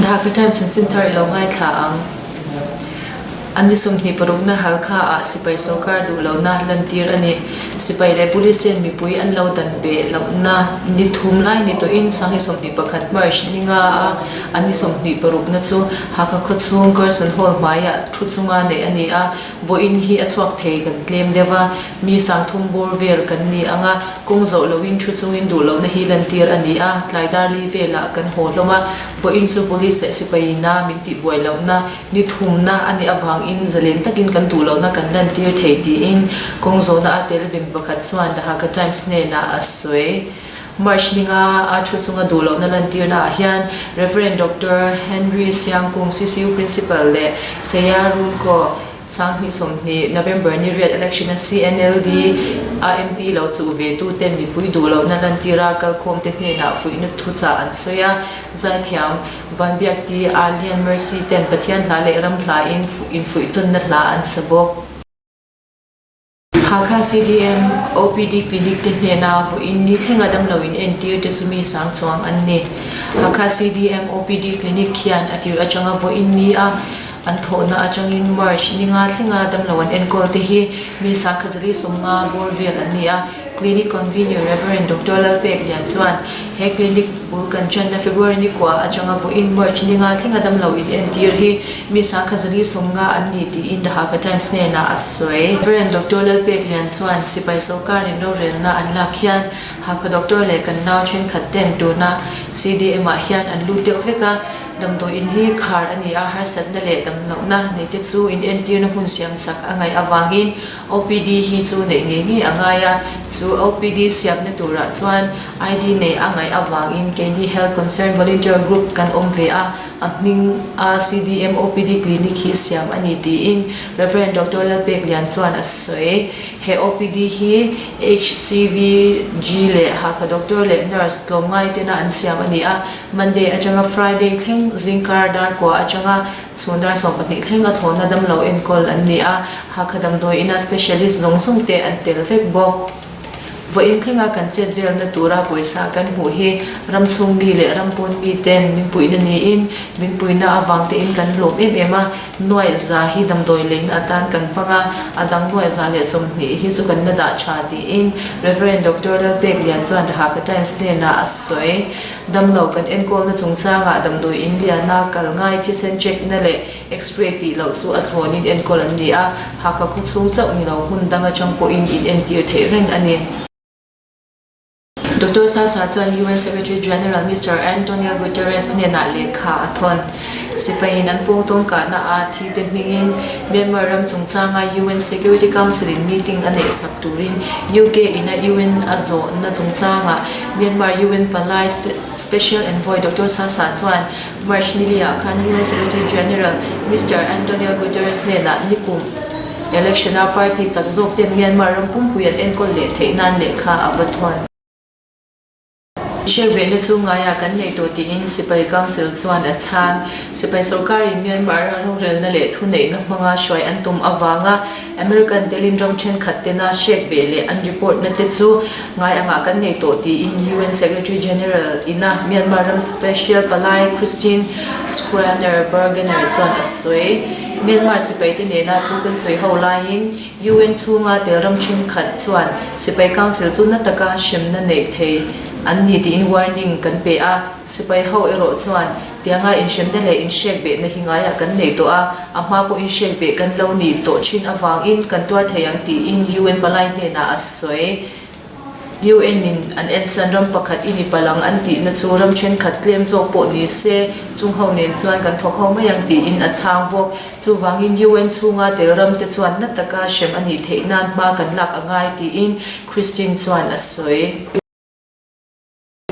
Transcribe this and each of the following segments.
Dhaka Times chanchinthar i lo ngaithla ang. An ni 26 na Halkha ah sipai sorkar duh lonak lantir a ni. Sipai le police ten mipui an lo dan beh lohna ni thum lai ni tawhin Sanghi 21 March ni nga ah an ni 26 na chu Hakha khawchhung Carson Hall hmaiah thu chunga neih a ni a. Vawiin hi a chhuak thei kan tlem deuh a, mi sangthum bawr vel kan ni ang a, kawng zawh loin thu chungin duh lohna hi lantir a ni a, tlai dar li velah kan haw hlawm a, vawiin chu police leh sipaina min tihbuai lohna ni thumna a nih avangin zalen takin kan duh lohna kan lantir thei tiin kawng zawhna a tel vim pakhat chuan The Hakha Times hnenah a sawi. March ninga a thu chunga duh lohna lantirna ah hian Rev. Doctor Henry Siangkung, CCU Principal leh Saya Runko 2020 November ni riat election a CNLD a MP lo chuh ve tu ten mipui duh lohna lantira kalkhawm te hnenah fuihna thuchah an sawi a. Zaithiam Vanbiakti Alian Mercy ten Pathian hla leh ram hla in infuihtawnna hla an sa bawk. Hakha CDM OPD Clinic te hnena vawiin ni thlenga damlo in entir te chu mi sang chuang an ni. Hakha CDM OPD Clinic hian a tir atanga vawiin ni a an thawhna atangin March ni nga thlenga damlo an enkawl te hi mi sangkhazali 50 bawr vel an ni a. Clinic Convener Rev. Doctor Lalpek Lian chuan he clinic bul kan channa February ni kua atanga vawiin March ni nga thlenga damlo in entir hi mi 1050 an ni tiin The Hakha Times hnenah a sawi. Rev. Doctor Lalpek Lian chuan sipai sorkar in rorelna an lak hian Hakha doctor leh kan nau thenkhat ten tuna CDM ah hian an lut deuh vek a, damdawiin hi khar a ni a, harsatna leh damlohna neite chu in entirna hmun siamsak a ngaih avangin OPD hi chu neih ngei ngei a ngai a, chu OPD siamna turah chuan ID neih a ngaih avangin keini Health Concern Volunteer Group kan awm ve a, a hming a CDM OPD Clinic hi siam a ni tiin Rev. Doctor Lalpek Lian chuan a sawi. He OPD hi HCVG leh Hakha Doctor leh Nurse tlawmngai tena an siam a ni a, Monday atanga Friday thleng zingkar dar kua atanga Chhun dar 12 thleng a thlawhna damlo enkawl an ni a, Hakha damdawi ina specialist zawng zawng te an tel vek bawk. Vawiin thlenga kan chet velna tura pawisa kan hmuh hi ram chhung mi leh ram pawn mi ten min puihna niin min puihna avang tein kan lawm em em a, nuaih za hi damdawi leina atan kan hmang a, a dang nuaih 120 hi chu kan la dah tha tiin Rev. Doctor Lalpek Lian chuan The Hakha Times hnenah a sawi. Damlo kan enkawlna chungchangah damdawi in liana kal ngai thisen check na leh x-ray tih loh chu a thlawnin enkawl an ni a, Hakha khaw chhung chauh ni lo hmun dang atang pawhin in entir theih reng a ni. Doctor Sasa chuan UN Secretary General Mister Antonio Guterres hnenah lehkha a thawn. Sipaiin an pawng tawngkahna a thi te hmingin Myanmar ram chungchanga UN Security Council in meeting a neih sak turin UK in a UN a zawhna chungchangah Myanmar UN palai Special Envoy Doctor Sasa chuan March niliah khan UN Secretary General Mister Antonio Guterres hnenah nikum election a party chak zawk ten Myanmar ram pumpui an enkawl leh theih nan lehkha a va thawn. Hriatbehna chu ngaiah kan nei tawh tiin Sipai Council chuan a chhang. Sipai sorkarin Myanmar-a rorelna leh thuneihna hmanga hruai an tum avanga American telin ram thenkhat tena hriatbeh leh an report-na te chu ngai angah kan nei tawh tiin UN Secretary General ina Myanmar ram Special Palai Christine Schraner Burgener chuan a sawi. Myanmar sipaite nena thu kan sawi ho laiin UN chhunga tel ram thenkhat chuan Sipai Council chu na taka hremna neih thei an ni tiin warning kan pe a, sipai ho erawh chuan tianga inhremna leh inhrek behna hi ngaiah kan nei tawh a, a hma pawh inhrek beh kan lo nih tawh thin avangin kan tuar thei ang tiin UN palai hnenah a sawi. UN in an ensan ram pakhat i ni palang an tihna chu ram thenkhat tlem zawk pawh ni se, chung ho nen chuan kan thawk ho mai ang tiin a chhang bawk. Chuvangin UN chhunga tel ram te chuan na taka hrem a nih theih nan hma kan lak a ngai tiin Christine chuan a sawi.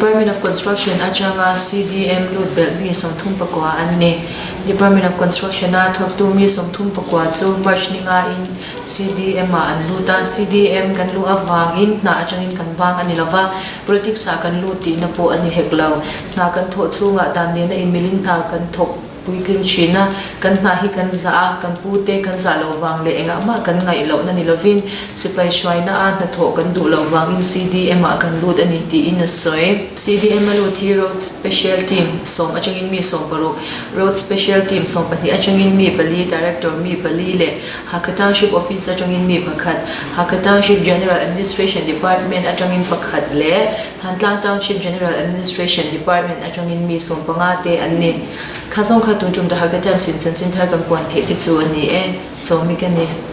Department of Construction atanga CDM lut belh mi 39 an ni. Department of Construction-a thawktu mi 34 chu March ni ngain CDM ah an lut a, CDM kan luh avangin hna atangin kan vang a ni lova, politics ah kan lut tihna pawh a ni hek lo. Hna kan thawh chhungah dan nena inmilin hna kan thawk. puitling thin a, kan hna hi kan zah a, kan pute kan zah lo vang leh engah mah kan ngaih lohna ni lovin sipai hruaina a hnathawh kan duh lo vangin CDM ah kan lut a ni tiin a sawi. CDM a lut hi Road Special Team sawm atangin mi 16, Road Special Team 12 atangin mi pali, Director mi pali leh Hakha Township Office atangin mi pakhat, Hakha Township General Administration Department atangin pakhat leh Thantlang Township General Administration Department atangin mi 15 te an ni. Kha zong kha tuntum The Hakha Times in chanchin thar kan puan theih te chu a ni e. Sawmi ka ni.